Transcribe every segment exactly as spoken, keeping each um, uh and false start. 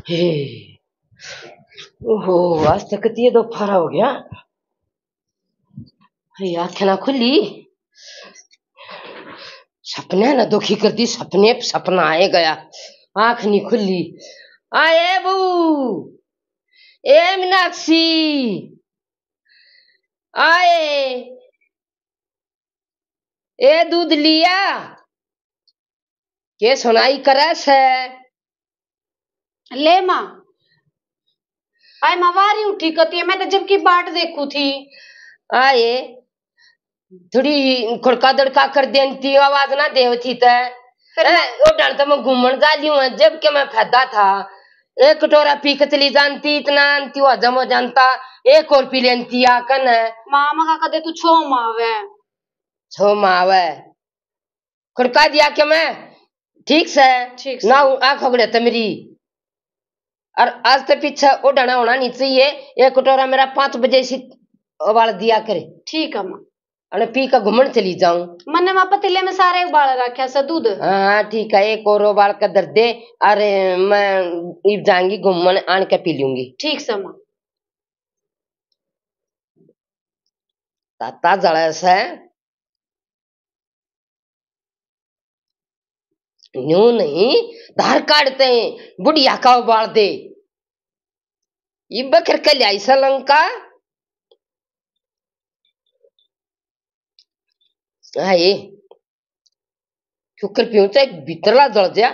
हे, ओहो, आज तक तो ये दोपहर हो गया। अरे, आँखें ना खुली। सपने ना दुखी कर दी, सपने, सपना आए गया, आँख नहीं खुली। आए बू, ए मीनाक्षी, आए, ए दूध लिया, के सुनाई करे से? ले माँ। आए माँ, वारी उठी कती है, मैं तो जब की बाट देखू थी। आए, थोड़ी खुड़का दड़का कर देती, आवाज ना देवती तै। फिर ए, ओ डर तो मैं घूमन जा लियो हूँ, जब के मैं फैदा था, एक कटोरा पी के चली जानती, इतना आंती हुआ जमो जानता, एक और पी लेती आकन। माँ, मगा कदे तू छो मावे। छो मावे। खुड़का दिया के मैं, ठीक से? ठीक से। ना आ खगड़े तमरी। और आज तो पीछे ओढ़ना होना नहीं चाहिए। एक कटोरा मेरा पाँच बजे से उबाल दिया करे। ठीक है माँ। अने पी के घूमन चली जाऊं। मन्ने माँ पतीले में सारे उबाल रखा से दूध। हाँ, हाँ, ठीक है, एक और उबाल के धर दे। अरे, मैं इब जाऊंगी घूमन, आन के पी लूंगी। ठीक से माँ। ताता जले से। न्यू नहीं, धार काढ़ते हैं, बुढ़िया का उबाल दे। ये बखर के ल्याई सा लंका। हाय, क्यों कर पीऊं, चाहे भीतरला जल जा,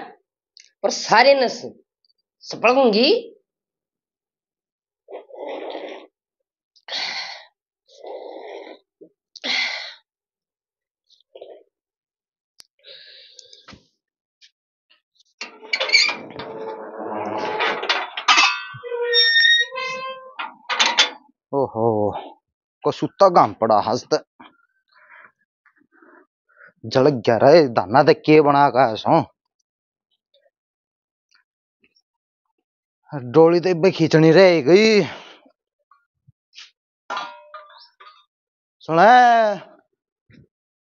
पर सारे नस सपड़ूंगी। ओहो, कसूता घाम पड़ा हस्त। जल गया रे, धाना ते के बना का सो। डोली तो इब्बे खींचनी रह गई। सुने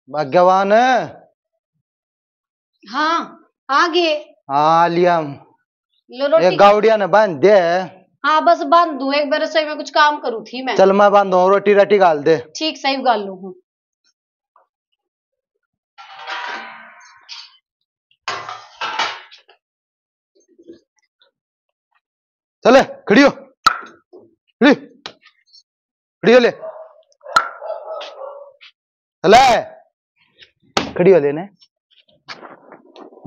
भाग्यवान। हाँ, आ गए। हाँ, लिया। लो रोटी। गावड़िया ने बांध दे। हाँ, बस बांध दूं, एक बार रसोई में कुछ काम करूँ थी मैं। चल, मैं बांधू, रोटी राटी घाल दे। ठीक, सही घाल लूँ हूँ। चले, खड़ी हो, खड़ी, खड़ी हो ले, चले, खड़ी हो लेने।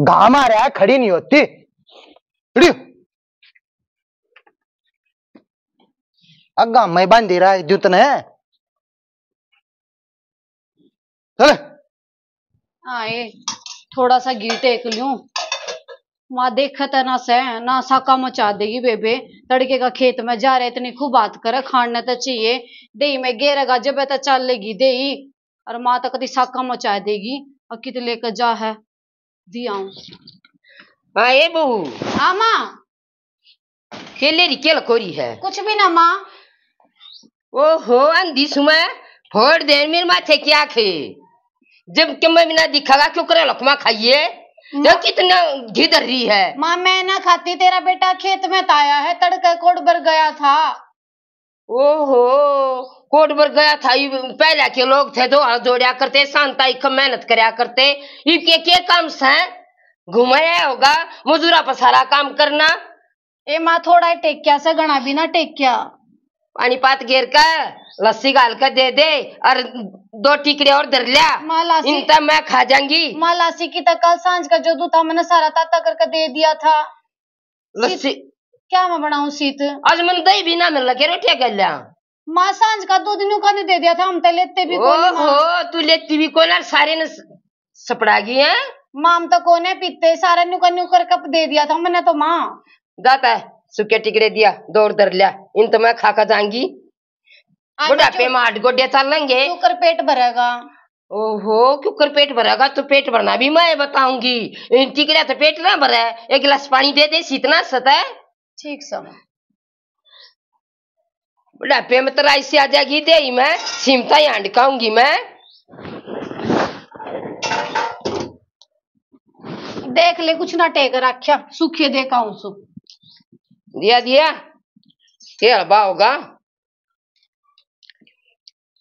घाम आ रहा है, खड़ी नहीं होती, खड़ी हो। अगा मैं बांधी रहा है जूत ने। चल। आए, थोड़ा सा घी टेक लूं। माँ देखे तो ना सै, ना साका मचा देगी बेबे। तड़के का खेत में जा रहे, इतनी खूब बात करे, खाण ने तो चाहिए। दही में गेरेगा जब तो चल लेगी दही। और माँ तो कदी साका मचा देगी। और कित लेकर जा है, दिया हूँ। हाँ, ए बहू। हाँ माँ। केले री के लकोरी है? कुछ भी ना माँ। ओहो, आंधी सुमा, फोड़ दे मेरे माथे की आंखें। जब के मैं बिना दिखागा क्यों करे लकमा खाइए? माँ, तो कितना घी धर रही है। माँ, मैं ना खाती, तेरा बेटा खेत में तो आया है, तड़के कोड बर गया था। ओहो, कोड बर गया था। ये पहले के लोग थे, दो हाथ जोड़या करते, शांता इख मेहनत करया करते। इब के, के काम से घुमाया होगा, मजूरा पर सारा काम करना। ए माँ, थोड़ा ही टेक्या से, घना भी ना टेक्या। पानी पात घेर के लस्सी घाल के दे दे और दो टिकड़े और धर लिया। माँ लासी, इन तब मैं खा जाऊंगी। माँ लासी की तो कल सांझ का जो दूध था, मैंने सारा ताता करके दे दिया था। लस्सी। क्या मैं बनाऊं सीत? आज मन दही भी ना मिल लगे, रोटियां कर लिया। माँ, सांझ का दूध न्यू का नहीं दे दिया था, हम तो लेते भी कोनी माँ। ओहो, तू लेती भी कोनी, सारे ने स-, सपड़ा गई है। माँ, हम तो कोने पीते, सारे न्यू का न्यू कर कप दे दिया था मैंने तो माँ। जाता है, सूखे टिकड़े दिया, दौड़ धर लिया, इन तो मैं खा खा जाऊंगी। आज बुढ़ापे में हाथ गोडे चलेंगे। क्यों कर पेट भरेगा? ओहो, क्यों कर पेट भरेगा? तो पेट भरना भी मैं बताऊंगी। इन टिकड़िया तो पेट ना भरे, एक गिलास पानी दे दे, सीतना सता है। ठीक सै। बुढ़ापे में तो राई से आ जाएगी देही में, सीमता ही हांड खाऊंगी मैं। देख ले, कुछ ना टेक रख्या, सूखे दे काऊं सु। दिया, दिया। के हलवा होगा?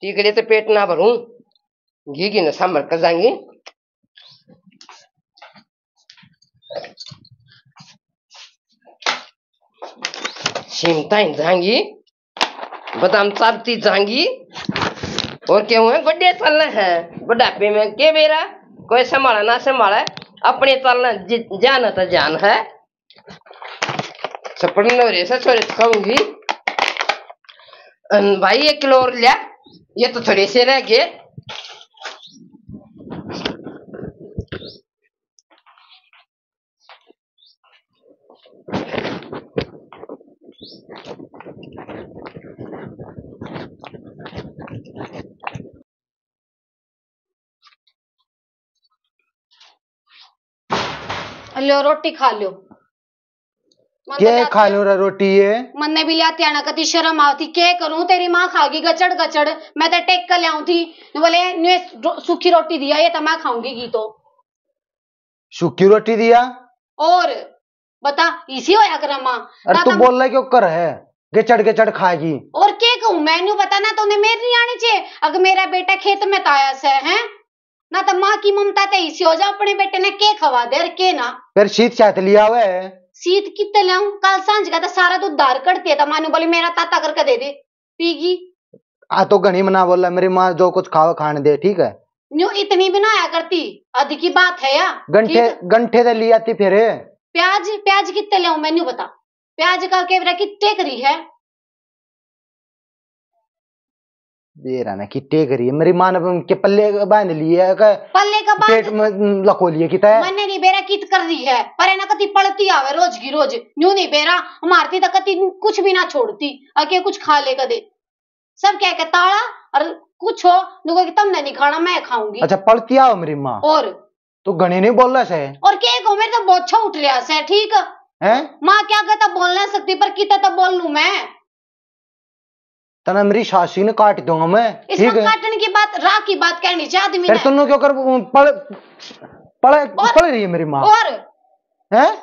टिकड़े तो पेट ना भरूं, घी घी न सांभर कर जाएंगी। सीमता ही जाएंगी, बादाम चारती जाएंगी। और क्यों है, गोडे चलना है, बुढ़ापे में के बेरा, कोई संभाला ना संभाला, अपने चलना, जि-, जान तो जान है। सपन हो रहे से छोरे खाऊंगी। अन भाई, एक किलो और लिया, ये तो थोड़े से रह गए। लो, रोटी खा लो। मन तो के लिया खा लो रे रोटी ये? मन्ने भी लिया त्याना, कती शर्म आवती। के करूं, तेरी माँ खागी गचड़ गचड़, मैं तो टेक कर लियाऊं थी। बोले, "न्यू रो-, सूखी रोटी दिया, ये तो मैं खाऊंगी घी तो।" सूखी रोटी दिया? और बता, इसी होया करे माँ। अरे ना तू तो बोल क्यों कर है, गचड़ गचड़ खाएगी। और के कहूं मैं, न्यू बता ना, तूने मेरी नहीं आनी चाहिए। अगर मेरा बेटा खेत में ताया से है, ना तो माँ की ममता ते इसी हो जा, अपने बेटे ने के खवा दे और के ना। फिर सीत चाहत लिया हुआ है। सीत कितने लाऊं? कल सांझ का तो सारा दूध धार कड़ती है, तो माँ ने बोली, "मेरा ताता करके दे दे, पीगी।" आ तो घणी मना बोला, मेरी माँ जो कुछ खावे खाने दे, ठीक है? न्यू इतनी भी ना आया करती, अध की बात है या। गंठे, ठीक है? गंठे ते ले आती फिर। प्याज, प्याज कितने ले आऊं मैं, न्यू बता। प्याज का केवरा कितने करी है? बेरा ने कितने करी है? मेरी माँ ने के पल्ले बांध लिए है, के पल्ले का बांध पेट में लको लिए किता है? मैंने नहीं बेरा कित कर रही है, पर है ना कती पलती आवे रोज की रोज। न्यू नहीं बेरा, हमारती तो कती कुछ भी ना छोड़ती, अके कुछ खा ले कदे। सब कह के ताला और कुछ हो, नु कहे कि तुमने नहीं खाना, मैं खाऊंगी। अच्छा, पलती आओ मेरी माँ। और? तू घणी नहीं बोल रहा से। और के को, मेरे तो बोछा उठ रहा से, ठीक? हैं? माँ क्या कहता बोल ना सकती, पर कितना तो बोल लूं मैं। तना मेरी सासी ने काट दूंगा मैं, इसमें ठीक है? काटने की बात, राह की बात कहनी चाहिए आदमी फिर ने। तन्नू क्यों कर पल, पल, और? पल रही है मेरी माँ। और? हैं?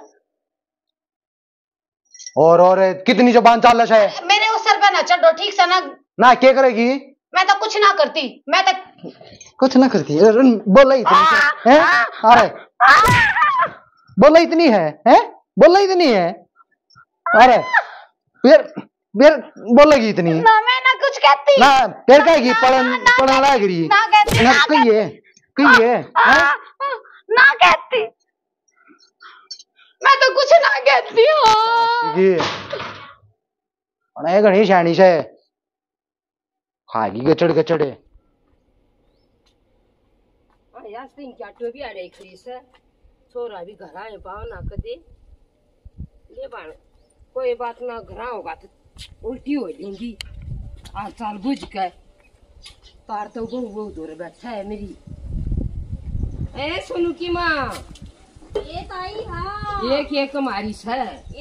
और, और कितनी जबान चाल है? मेरे उस सर पे ना चढ़ो, ठीक से ना। ना, क्या करेगी? मैं तो कुछ ना करती, मैं तो कुछ ना करती। अरे, बोला ही इतनी है, हैं? अरे, बोला इतनी है, हैं? बोला इतनी है। अरे, फिर, फिर बोलेगी इतनी? ना, मैं ना कुछ कहती। ना, फिर कहेगी, ना, पढ़न, ना, पढ़न ना, लाग रही। ना कहती, ना ना कहती। कहिए, कहिए, हैं? ना कहती। मैं तो कुछ ना कहती हूँ। ये, अरे घणी सियाणी से। खागी गचड़ गचड़। आ, यार, तीन चार टोपी आ रही खड़ी से। छोरा भी घर आए पाओ ना कदे। ले बाण, कोई बात ना, घर होगा तो उल्टी हो लेंगी। हाल चाल बुझ के। तार तो बहू, बहू दूर बैठा है मेरी। ए, सोनू की माँ। ए ताई, हाँ। ये के कमारी से?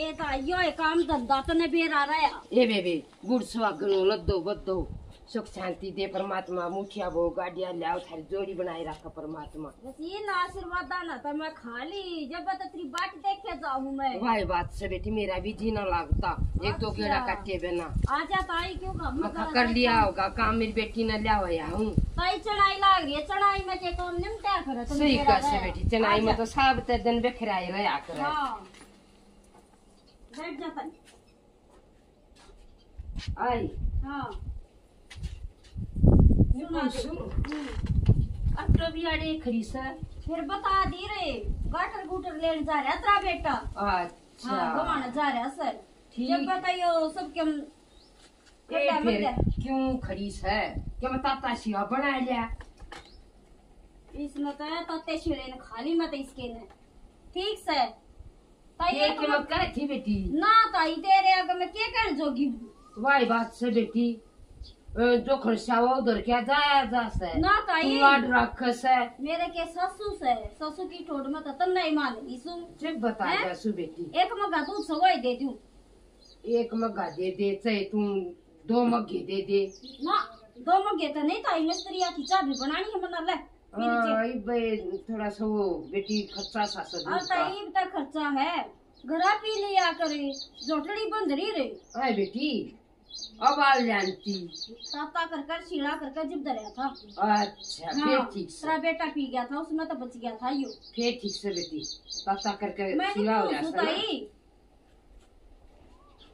ए ताई, यो ए काम धंधा तने बेरा रहा। ए बेबे, गुड़ सुहागन हो, लद्दो बद्दो, सुख शांति दे परमात्मा, मुठिया बो, गाड़िया ल्याओ, थारी जोड़ी बनाए रखा परमात्मा। बस ये ना आशीर्वाद ना तो मैं खा ली, जब तो तेरी बाट देखे जाऊं मैं। वाह बात से बेटी, मेरा भी जी ना लागता, एक दो अच्छा। गेड़ा काटे बिना। आजा ताई, क्यों काम मखा कर लिया होगा काम, मेरी बेटी ने लिया होया हूँ। ताई चढ़ाई लाग रही है, चढ़ाई में के काम निमटा करे, तुम सही कह से बेटी, चढ़ाई में तो सब ते दिन बिखराए रहा करे। हाँ। बैठ जा ताई। आई। हाँ। सुना दे। सुन। हम्म। अब तो भी आड़े खड़ी से। फिर बता दी रे, गाटर गुटर लेन जा रहा तेरा बेटा। अच्छा। हाँ, घुमाने जा रहा सर। ठीक। जब बताइयो सबके हम ए, फिर क्यों खड़ी से? क्या मैं ताता शिवा बना लिया? इसने तो ताते शिरे ने खा ली, मैं तो इसके ने। ठीक से। ताई ये एक के मत करे थी बेटी। ना ताई, तेरे आगे मैं के कहन जोगी हूँ? वाही बात से बेटी। अ, जो खर्चा हुआ उधर क्या जाया जा से? ना ताई। तू लाड रख से। मेरे के सासू से, सासू की ठोड़ में तो तन्ने ही मान ली सू। चुप बता हैं? जा सू बेटी। एक मग्गा दूध सवाई दे दूँ। एक मग्गा दे दे, चाहे तू दो मग्गे दे दे। ना, दो मग्गे तो नहीं ताई, मिस्त्रिया की चाबी बनानी है मना ले। हाँ, इब थोड़ा सा वो बेटी खर्चा सा सा और दूध का। ताई, इब तक खर्चा है। घरा पी लिया करे, झोटड़ी बंद रही रे। हाय बेटी, अब आ जानती। ताता कर कर, सीला कर कर जब धरया था। अच्छा, हाँ, फिर ठीक से। तेरा बेटा पी गया था, उसमें तो बच गया था यो। फिर ठीक से बेटी, ताता करके मैं सीला हो तो जाता ना। ताई,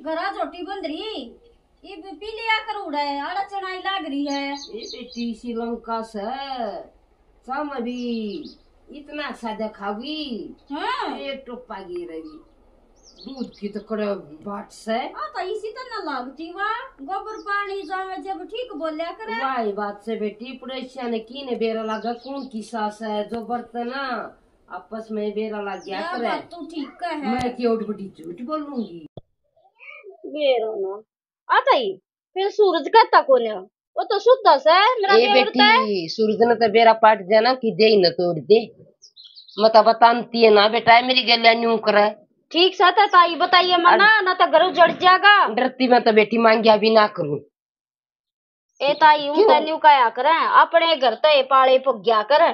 घरा झोटी बंद रही, इब पी लिया कर उड़े, आड़ा चढ़ाई लाग रही है। ये बेटी श्रीलंका से, चाह में भी इतना सा दिखावी, हाँ। एक टोपा गिर रही। दूध की तो कड़े बाट से। आ तो इसी तो ना लागती वा, गोबर पानी जावे जब ठीक बोल्या करे। वाही बात से बेटी, पड़ोसिया ने की ने बेरा लागा, कौन की सास है, जो बर्तन ना आपस में बेरा लग गया या करे। बात तू ठीक कहे। मैं क्यों बड़ी झूठ बोलूंगी। बेरो ना। आ ताई, फिर सूरज कहता कोन्या, वो तो सुता से, मेरा ए बेटी, सूरज ने तो बेरा पाट जाना कि दे ही न तोड़ दे। मैं तो बताती है ना बेटा, मेरी गल्या न्यू करे। ठीक सा था ताई, बताइए मना, ना तो घर उजड़ जाएगा। डरती मैं तो बेटी मांगिया भी ना करूं। ए ताई, यूं तो न्यू कहा करे, अपने घर तो ये पाले पुग्या करे।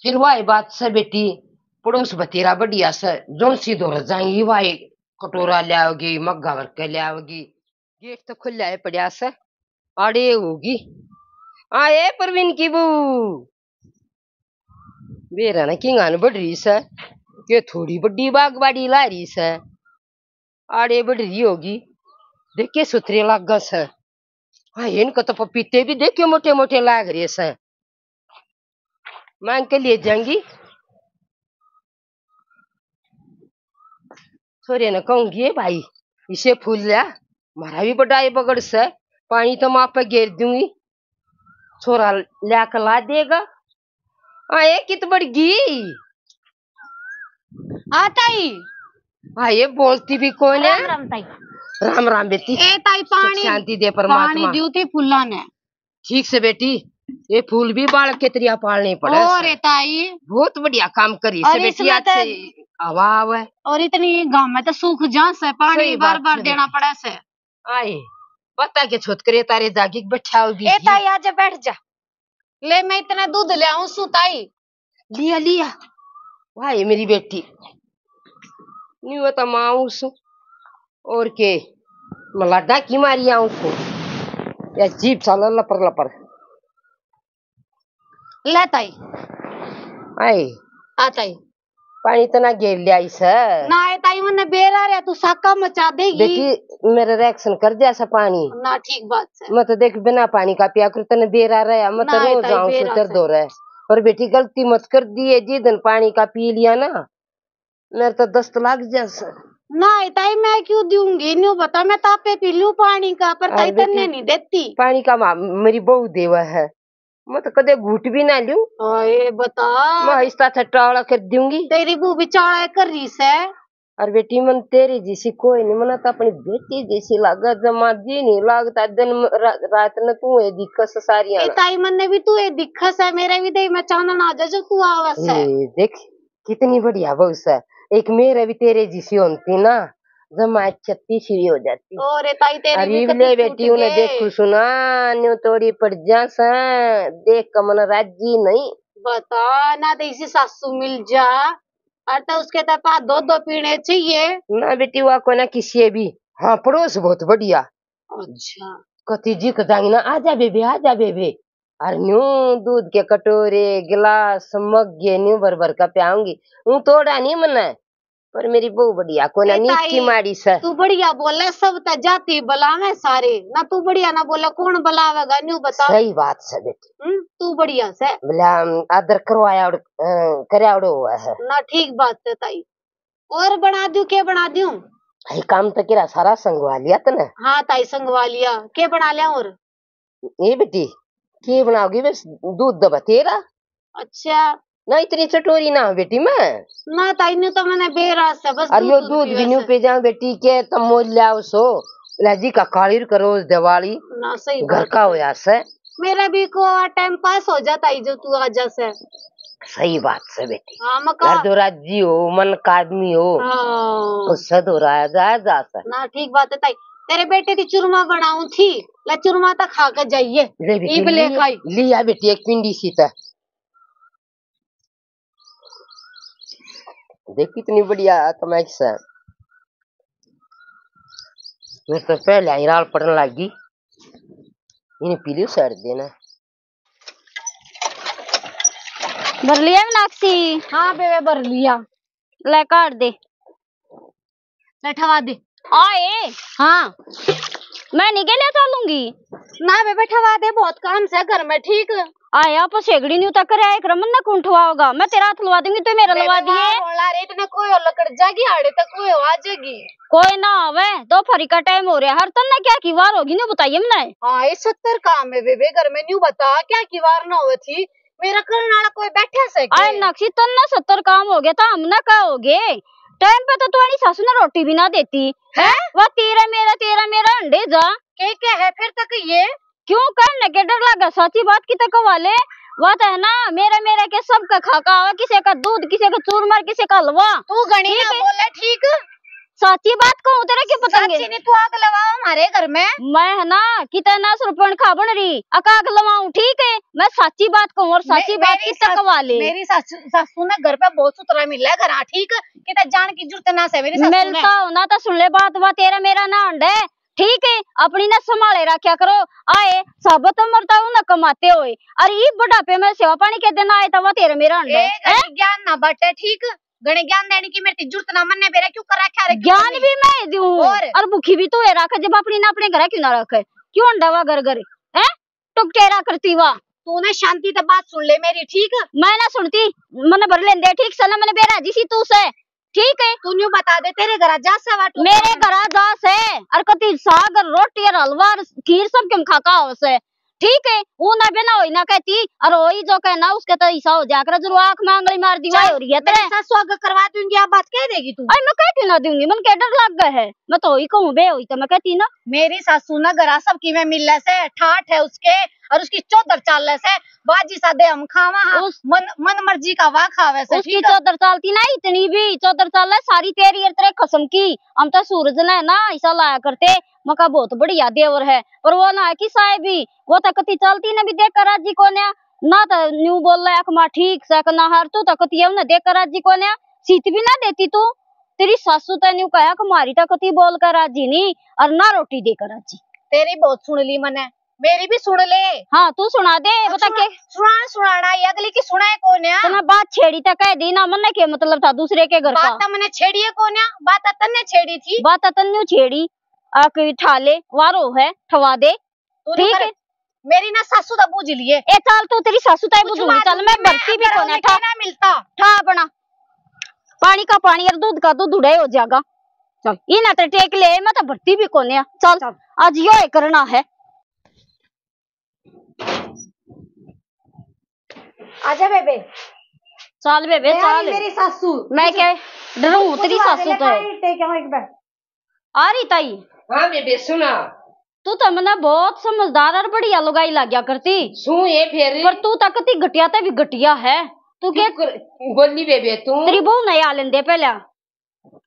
फिर वाही बात से बेटी, पड़ोस बतेरा बढ़िया से, जोन सी दौर जाएंगी, वाही कटोरा ले आओगी, मग्गा भर के ले आओगी। गेट तो खुला है पड़ा से, आड़े होगी। आ ए प्रवीण की बहू, बेरा ना किंगान बढ़ रही से, के थोड़ी बड़ी बागबाड़ी ला रही से, आड़े बढ़ रही होगी। देखे सुथरे लागा से। हाँ, इनको तो पपीते भी देखे मोटे मोटे लाग रहे से। मांग के लिए जाएंगी। छोरे ने कहूंगी, "ए भाई, इसे फूल लिया, म्हारा भी बड़ा ये बगड़ से, पानी तो मैं आप पे घेर दूंगी।" छोरा लिया के ला देगा। हाँ, ये कित बढ़ गई। आ ताई। हाँ, ये बोलती भी कौन है? राम राम ताई। राम राम बेटी। ए ताई, सुख पानी, शांति दे परमात्मा। पानी दियो थे फूला ने। ठीक से बेटी, ये फूल भी बालक के तरिया पालने पड़े और से। ए ताई। बहुत बढ़िया काम करी से अरे बेटी, इसमें आज तो से हवा आवे। और इतनी घाम में तो सूख जा से, पानी सही बार बात बार है। देना पड़ा से। आए, पता के छोत करे तारे जागी बैठा होगी। ए ताई, आजा बैठ जा। ले, मैं इतना दूध ले आऊं सू ताई। लिया, लिया। वाह, ये मेरी बेटी। न्यू तो माँ आऊं सू। और के? मैं लाडा की मारी आऊं सू। या जीप साला लपर लपर। ले ताई। आए। आ ताई। पानी तो ना घेर लिया इस। ना, ए ताई, मन्ने बेरा रहा, तू साका मचा देगी। बेटी, मेरा रिएक्शन कर दिया सा पानी। ना, ठीक बात है। मैं तो देख, बिना पानी का पिया करूँ, तने बेरा रहा, मैं तो ना, ए रोज ताई, आऊं बेरा सु तेरे से। दौरे। पर बेटी, गलती मत कर दिए, जिस दिन पानी का पी लिया ना, मेरे तो दस्त लग जा सा। ना, ए ताई, मैं क्यों दूंगी? न्यू बता, मैं तापे पी लूं पानी का, पर अरे ताई, तन्ने बेटी, नहीं देती। पानी का मा-, मेरी बहू देवा है। मैं तो कदे घूट भी ना लूं। आए बता। मैं इस तरह टाला कर दूंगी। तेरी बहू भी चाला कर रही से। और बेटी, मन तेरी जैसी कोई नहीं, मना तो अपनी बेटी जैसी लागे, जमा जी नहीं लागता। दिन म-, रा-, रात न तू ए दिखस सारियां ए ना। ताई, मन्ने भी तू ए दिखस है, मेरे भी दे में चांदन आ जा जो तू आवे से। ए, देख, कितनी बढ़िया बहू से। एक मेरे भी तेरे जैसी होती ना, जमा छत्ती सी हो जाती। और ए ताई, तेरी अरे भी ले कति बेटी, उन्हें देखू सुना, न्यू तोड़ी पड़ जा सा, देख के मन राजी नहीं। बता ना, तो इसी सासू मिल जा, और तो उसके तो पा दो दो पीने चाहिए। ना बेटी, वा को ना किसी भी। हाँ, पड़ोस बहुत बढ़िया। अच्छा। कति जी को जाएंगे ना, "आजा बेबे, आजा बेबे।" और न्यू दूध के कटोरे, गिलास, मग्गे न्यू भर भर का प्याऊंगी। हूँ तोड़ा नहीं मना, पर मेरी बहू बढ़िया कोना, ए नीत ताई, की माड़ी से। तू बढ़िया बोले, सब ते जाति बुलावे सारे ना, तू बढ़िया ना बोले, कौन बुलावेगा, न्यू बता। सही बात से बेटी। हम्म, तू बढ़िया से। बोले, हम आदर करवाया और, अ, करावड़ो हुआ है ना, ठीक बात है ताई। और बना दूं, के बना दूं? भाई, काम तो किरा सारा संगवा लिया तने। हाँ ताई, संगवा लिया। के बना लिया और? ए बेटी, के बनाओगी? बस दूध दबा तेरा। अच्छा। ना, इतनी चटोरी ना हो बेटी मैं। ना ताई, न्यू तो मैंने बेरा से बस अरे यो दूध दूध भी पीवे न्यू से। पे जाओ बेटी, के तम मोल लाओ सो। लाजी का काली करो दिवाली। ना, सही घर बात का है। होया से। मेरा भी को टाइम पास हो जाता है जो तू आ जा से। सही बात से बेटी। हाँ, मैं घर कहा। जो राजी हो, मन का आदमी हो, हाँ। उससे तो रहा जाया जा से। ना, ठीक बात है ताई। तेरे बेटे की चूरमा बनाऊं थी, ले चूरमा तो खा के जाइए। ले बेटी, ईब ले ले, खाई। लिया बेटी एक पिंडी सी तो। देख कितनी बढ़िया कमाई से। मेरे तो पहले ही राल पड़न लग गई। इन्हें पी लियो सर देना। भर लिया मीनाक्षी? हाँ बेबे, भर लिया। ले काट दे। ले ठवा दे। आए। हाँ। मैं नहीं गेल्या चालूंगी। ना बेबे, ठवा दे, बहुत काम से घर में, ठीक? आया पर सेगड़ी न्यू तक रहा, एक रमन ने कौन ठवाओगा? मैं तेरा हाथ लवा दूंगी, तू मेरा लवा दिए। वाला रेट ने कोई और लकड़ जागी, आड़े तक कोई आ जाएगी। कोई ना आवे, दोपहरी का टाइम हो रहा है, हर तन्ने क्या की वार होगी, न्यू बताइए मन्ने। हाँ, ये सत्तर काम है बेबे, घर में न्यू बता, क्या की वार ना हुई थी? मेरा करण वाला कोई बैठा से के? आए मीनाक्षी, तन्ने सत्तर काम हो गया, तो हमने क्या हो गए? टाइम पे तो तू अपनी सासू ने रोटी भी ना देती है। हैं? वह तेरा मेरा, तेरा मेरा अंडे जा। के क्या है फिर तक ये? क्यों कहने के डर लगा? साची बात की तक वाले, वह तो है ना, मेरे मेरे के सब का खाका आवे, किसी का दूध, किसी का चूरमर, किसी का हलवा। तू घणी ठीक ना है। बोले, ठीक? साची बात कहूँ, तेरे क्यों पतंगे? साची नहीं, तू आग लगा हमारे घर में। मैं है ना, कितना सरपंच खा बन रही, अक आग लवाऊं, ठीक है? मैं साची बात कहूँ और साची बात की तक वाले। मेरी सासू, सासू ने घर पे बहुत सुथरा मिला है घर, हाँ, ठीक? कितना जान की जरूरत ना से मेरी सासू ने। मिलता हो ना तो सुन ले बात, वह तेरा मेरा ना अंडे। ठीक है, अपनी ना संभाले रखा करो। आए, साबत उम्र तक उन्हें कमाते हुए, और ई बुढ़ापे में सेवा पानी के दिन आए, तब तेरे मेरा अंडे, ए, हैं? घणी ज्ञान ना बाटे, ठीक? घणे ज्ञान देने की मेरी जरूरत ना, मन्ने बेरा क्यों कर रखा रे, क्यों ज्ञान नहीं? भी मैं दूं और? और भूखी भी तू है रखे, जब अपनी ना अपने घर क्यों ना रखे, क्यों अंडा वा घर घर, हैं? टुकटेरा करती वा। तू ना शांति से बात सुन ले मेरी, ठीक? मैं ना सुनती, मन्ने भर लेंदे, ठीक से ना, मन्ने बेरा जी सी तू से। ठीक है। तू न्यू बता दे, तेरे घर जा से वाटू? मेरे घर जा से, और कति साग और रोटी और हलवा और खीर सब क्यों खा का हो से। ठीक है, वो ना बे ना होई ना कहती, और होई जो कहना उसके तो ऐसा हो जाकर जरूर आंख में आंगली मार दी, वाई हो रही है तेरे। सासू आगे करवा दूंगी, आप बात कह देगी तू? अरे मैं कह क्यों ना दूंगी, मन के डर लग गए है, मैं तो होई कहूँ बे होई तो मैं कहती ना। मेरी सासू ना घरा सब की में मिले से, ठाठ है उसके, और उसकी चौधर चाले से, बाजी सादे हम खावा हाँ, उस मन, मन मर्जी का वा खावे से, उसकी ठीक है? चौधर चालती ना इतनी भी, चौधर चाले सारी तेरी और तेरे खसम की। हम तो सूरज ने ना ऐसा लाया करते, मका बहुत बढ़िया देवर है, पर वो ना है कि साहेब भी, वो तो कति चालती ने भी देख कर राजी कोन्या, ना तो न्यू बोल रहा है कि माँ ठीक से, कि ना हर तू तो कति है उन्हें देख कर राजी कोन्या, सीत भी ना देती तू। तेरी सासू तो न्यू कहा कि मारी तो कति बोल कर राजी नहीं और ना रोटी देकर राजी। तेरी बहुत सुन ली मने, मेरी भी सुन ले। हाँ, तू सुना दे, बता अच्छा, के। सुना, सुनाना ये अगली की सुनाए कौन है? तने बात छेड़ी तक कह दी ना, मन्ने के मतलब था दूसरे के घर का? बात तो मैंने छेड़ी है कौन है? बात तो तन्ने छेड़ी थी। बात तो तन्ने छेड़ी, आ कोई ठा ले, वारो है, ठवा दे। तू ठीक है। मेरी ना सासू दा बूझ लिए। ए, चल तू तेरी सासू ताई कुछ बुझूंगी, बात चल मैं नहीं, भरती भी अगर कोना, उन्हें ठा, कहना मिलता। ठा अपना। पानी का पानी और दूध का दूध उड़े हो जाएगा। चल, इन्हें तो टेक ले, मैं तो भरती भी कोने। चल, चल। आज यो ही करना है। आजा बेबे। चल बेबे, ले आ चल। मेरी सासू। मैं क्या डरूं तेरी सासू तो? टेक आओ एक बार। आ रही ताई। हाँ बेबे, सुना। तू तो मन्ने बहुत समझदार और बढ़िया लुगाई लाग्या करती। सू ये फिर? पर तू तो कती घटिया ते भी घटिया है। तू के चुप कर, बोली बेबे तू। तेरी बहू नहीं आ लेंदे पहले।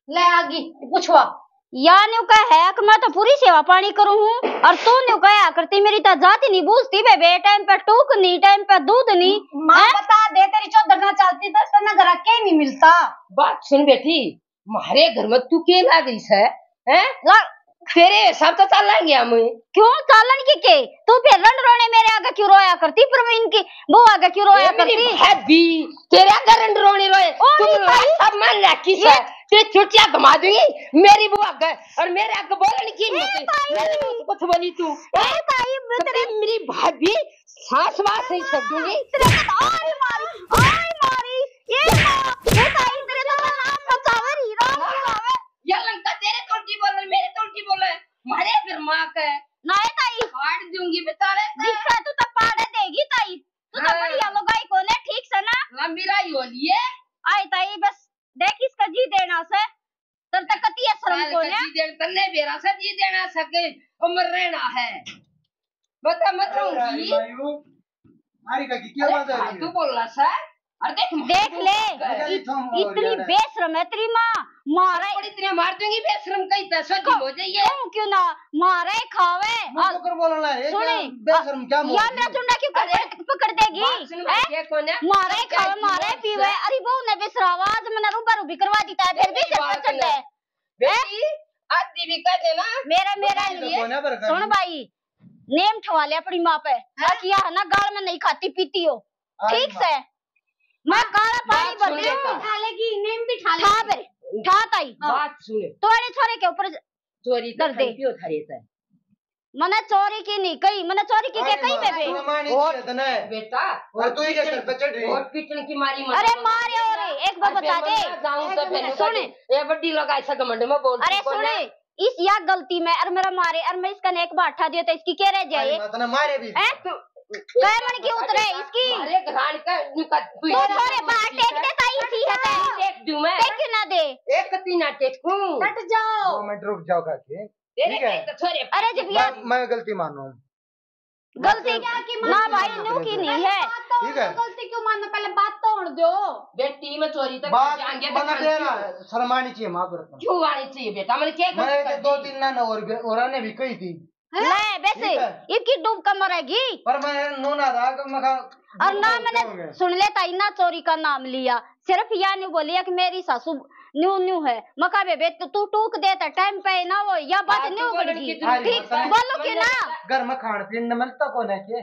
ले आगी, पूछवा। या न्यू कह है कि मैं तो पूरी सेवा पानी करूं हूं, और तू न्यू कहा करती मेरी तो जाति नहीं बूझती बेबे, टाइम पे टूक नहीं, टाइम पे दूध नहीं। माँ हैं? बता दे, तेरी चौधर ना चलती तो तन्ने घर के नहीं मिलता। बात सुन बेटी, म्हारे घर में तू के लाग रही सै, हैं? ला- तेरे हिसाब तो चालेंगे हम। क्यों चालन की के? तू फिर रंड रोने मेरे आगे क्यों रोया करती, पर इनकी बहू आगे क्यों रोया ए, मेरी करती? भाभी, तेरे आगे रंड रोने रोए। ओ, तू मेरी भाई। सब मान रखी ये सै, ते चुटिया घुमा दूंगी मेरी बहू आगे, और मेरे आगे बोलन की ए, मत। भाई। मेरे मुंह से कुछ बोली तू। ए, भाई, तो तेरे मेरी भाभी सांस वास नहीं छोड़ूंगी। तेरे को तो आई मारी, आई मारी। ये माँ, ये ताई तेरे तो नाम बचावे, हीरा बचावे। या लंका तेरे तो उल्टी बोले, मेरे तो उल्टी बोले। मारे फिर माँ के। ना ये ताई। फाड़ दूंगी बेचारे ते। दिखा तू तो पाड़े देगी ताई। तू तो हाँ। बढ़िया लुगाई कोने, ठीक से ना? लंबी राई हो लिए। आई ताई बस देख इसका जी देना से। तब तक कती है शर्म काल कोने? का जी देन तन्ने बेरा से जी देना सके उम्र रहना है। बता मत रहूंगी। मारी का की क्या अरे, बात आ रही है? तू बोल रहा सर। अरे देख, देख ले, अरे, इत-, थम हो इतनी यार। बेशरम है तेरी माँ। मारे बड़ी तेरे मार दूंगी, बेशरम कहीं पैसा की हो जाइए। क्यों, क्यों ना मारे खावे। मुंह पकड़ बोलना है, सुनी, क्या बेशरम, क्या बोल या रही मेरा है? चुंडा क्यों अरे, पकड़, पकड़ देगी? बात सुन, हैं? ये कौन है? मारे क्या खावे, की मारे बात पीवे। है? अरे बहू ने बेशरम आवाज मना रूबा रूबी करवा दी था, फिर भी सिर पर चढ़े। बेटी, आधी भी कह देना। मेरा, मेरा बताइए नहीं तो है। कोना पर सुन करिए। भाई, नेम ठवा ले अपनी माँ पे। हाँ? बाकी यह ना गाल में नहीं खाती पीती हो। आई ठीक माँ। से। मैं गाला पानी बात सुन भर लेता। दूँ। ठा लेगी, नेम भी ठा ठा लेगी। बे, ठा ताई। हाँ। बात सुन। तोड़े छोरे के ऊपर चोरी तो कर दे। खाई पियो थारे से। मने चोरी की नहीं कही, मने चोरी की के अरे कही माँ, मैं भी। सुन मानी और चाहिए तने। बेटा, और तू ही के सर पे चढ़ रही। और पीटने की मारी मत अरे बोल। मारे और एक बार और बता फिर दे। मैं जाऊं तो फिर सुन। ये बड्डी लोग ऐसा घमंड में बोल अरे सुन, इस या गलती में और मेरा मारे और मैं इसका ने एक बार ठा दियो तो इसकी क्या रह जाए? अरे माँ, तने मारे भी। हैं? तो कह मन की उतरे इसकी। अरे घरान का नुका तू तो ही थोड़े बाहर टेक दे ताई सी है तो। देख दूं मैं। टेक क्यों ना दे? एक तीन टेकूं। हट जाओ। दो मिनट रुक जाओ काकी। तेरे ठीक है। के तो छोरे अरे जब मैं, यार मैं गलती मानू। गलती मैं क्या की ना मानू? भाई, न्यू की नहीं है। बात तो ठीक है। गलती क्यों मानना? पहले बात तो होने दो। बेटी में चोरी तक बात जाएंगे तो मना खान दे क्यों? ना, शर्मानी चाहिए माँ पर। क्यों आनी चाहिए बेटा? मैंने क्या मैं गलती तो कर दो दी? तीन ना और भी, और ने भी कही थी। हैं? ले, बस ठीक है। इबकी डूब के मरेगी। पर मैं नो ना था कि मैं कहा, और ना झूठ मैंने बोलते होंगे। सुन ले ताई, ना चोरी का नाम लिया, सिर्फ या न्यू बोली है कि मेरी सासू न्यू न्यू है। मका बेबे, तो तू टूक देता टाइम पे ना हो, या बात हाँ, न्यू तू उगड़ बोलन गई। की जरूरत ठीक, है। बोलो क्यों ना? घर में खान पीन न मिलता कौन है के?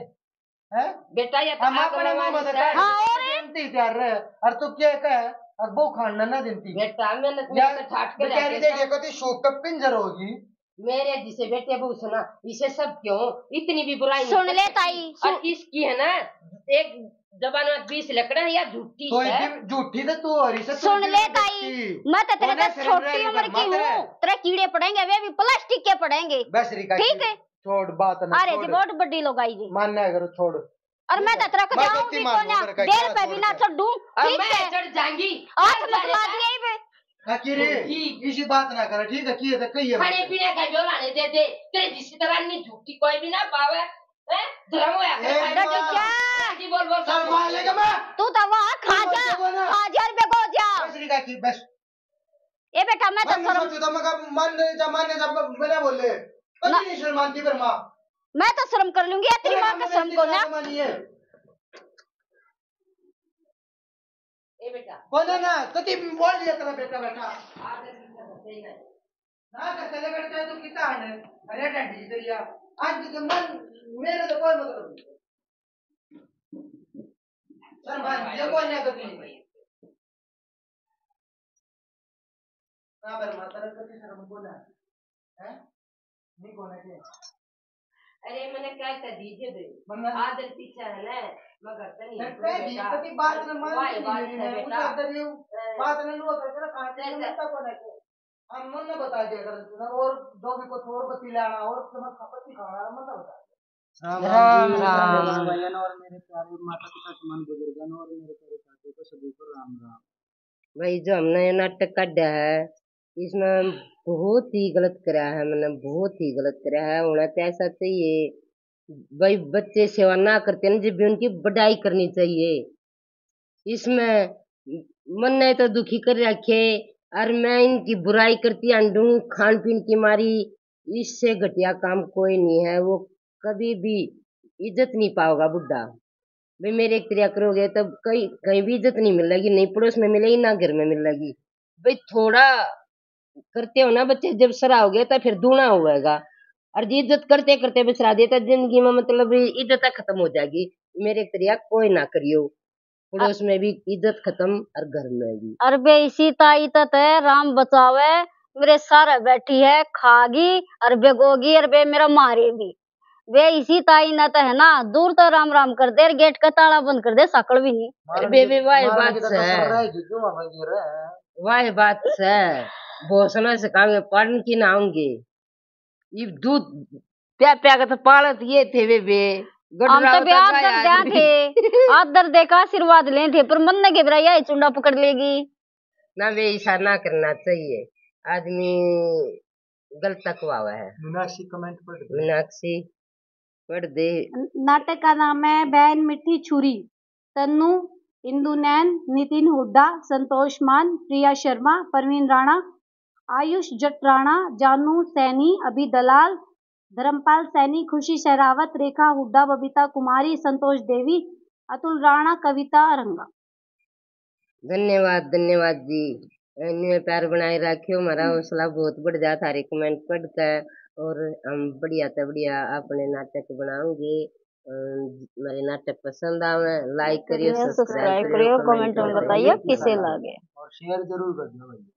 हैं? बेटा, ये तो हम आग अपने मुंह लगानी में से। हाँ, और? जानती प्यार रे, और तू क्या कहे? और वो खान ना देती। बेटा, मैंने या तो ठाट के बेचारी लेके देखिए, कति शौक का पिंजर होगी। मेरे जिसे बेटे बहू सुना, इसे सब क्यों इतनी भी बुराई नहीं सुन कर ले सकती। ताई, और सुन इसकी है ना, एक जबान में बीस लकड़ा या झूठी तो है। इतनी झूठी तो तू और इसे सुन ले ताई, मैं तो तेरे से छोटी उम्र की हूँ, तेरे कीड़े पड़ेंगे, वे भी प्लास्टिक के पड़ेंगे। बस रिका ठीक है, छोड़ बात ना, अरे जी बहुत बड़ी लोग आई जी, मान्या करो, छोड़। और मैं तो तेरा को जाऊं भी कोना, बेल पे भी ना चढ़ूं, ठीक है? चढ़ जाएंगी। हाथ मत ला दिए बे। काकी रे, इसी बात ना कर, ठीक है? की है तो कही है खाने पीने का जो लाने दे दे, तेरे जिस तरह नहीं झूठी कोई भी ना पावे। हैं? धर्म होया कर ए खाने माँ। क्या? जी बोल बोल कर मार लेगा मैं। तू तो वहाँ खा जा, खा जा और बेगो जा। बस रे काकी, बस। ए बेटा, मैं तो शर्म सोचू तो मैं मान जा, मान जा, मैंने बोले। कभी नहीं शर्माती पर माँ। मैं तो शर्म कर लूंगी, तेरी माँ का शर्म को ना। ए बेटा। बोलो ना, कति बोल दिया तेरा बेटा, बेटा। ना कर चले करता है तो कितना है? अरे डंडी तेरी यार। आज भी तो मन, मेरे तो कोई मतलब नहीं। सर भाई, ये कोई ना कति। ना पर माता रे कति शर्म को ना। हैं? नहीं को ना के। अरे, मैंने कह तो दीजिए बे। आदर पीछे है ना, मगर तो नहीं कह दी, कति बात में मान नहीं मेरी, मैं पूछा कर रही हूँ। बात ने लो कर, तेरा खाने में मत को ना के। हम मन ने बता दिया कर, और जो भी कुछ और बती लाना, और समझ खपत नहीं खाना, मन ने बता। राम राम। राम राम। भाइयों और मेरे प्यारे माता पिता समान बुजुर्गों और मेरे प्यारे साथियों को सभी को राम राम। भाई, जो हमने ये नाटक काढ़ा है, इसमें बहुत ही गलत करा है, मैंने बहुत ही गलत करा है। होना तो ऐसा चाहिए भाई, बच्चे सेवा ना करते ना, जब भी उनकी बड़ाई करनी चाहिए। इसमें मन्ने तो दुखी कर रखे, और मैं इनकी बुराई करती आंडू, खान पीन की मारी। इससे घटिया काम कोई नहीं है, वो कभी भी इज्जत नहीं पाओगा बुढ़ा। भाई, मेरे एक तरिया करोगे तब कहीं, कहीं भी इज्जत नहीं मिलेगी, नहीं पड़ोस में मिलेगी, ना घर में मिलेगी। भाई, थोड़ा करते हो ना बच्चे, जब सरा हो गया तो फिर दूना होगा। और जी इज्जत करते करते बिसरा देता जिंदगी में, मतलब इज्जत खत्म हो जाएगी। मेरे एक तरिया कोई ना करियो, पड़ोस में भी इज्जत खत्म और घर में भी। अरे बे इसी ताई तत है, राम बचावे, मेरे सारे बैठी है, खागी और बेगोगी, और बे मेरा मारे भी। बे इसी ताई ना तो है ना, दूर तो राम राम कर दे, गेट का ताला बंद कर दे, साकल भी नहीं। अरे बे, बे, वाह बात है। वाह बात है। भोसना से काम पालन की ना आऊंगे। ये दूध प्या प्या के तो पालत ये थे वे बे। हम तो बे आदर द्या थे, आदर दे का आशीर्वाद ले थे, पर मन ने घबराया, ये चुंडा पकड़ लेगी। ना बे, ऐसा ना करना चाहिए, आदमी गलत तकवावा है। मीनाक्षी कमेंट पढ़ दे। मीनाक्षी पढ़ दे। नाटक का नाम है बहन मिठी छुरी। तन्नू, इंदु नैन, नितिन हुड्डा, संतोष मान, प्रिया शर्मा, परवीन राणा, आयुष जट राणा, जानू सैनी, अभी दलाल, धर्मपाल सैनी, खुशी सहरावत, रेखा हुड्डा, बबीता कुमारी, संतोष देवी, अतुल राणा, कविता रंगा। धन्यवाद, धन्यवाद जी। इन्हें प्यार बनाए रखियो, हमारा हौसला बहुत बढ़ जा थारे कमेंट पढ़ के। और हम बढ़िया ते बढ़िया अपने नाटक बनाओगे। अम, हमारे नाटक पसंद आवे, लाइक करियो, सब्सक्राइब करियो, कमेंट में बताइए किसे लागे। और शेयर जरूर कर दो भाई।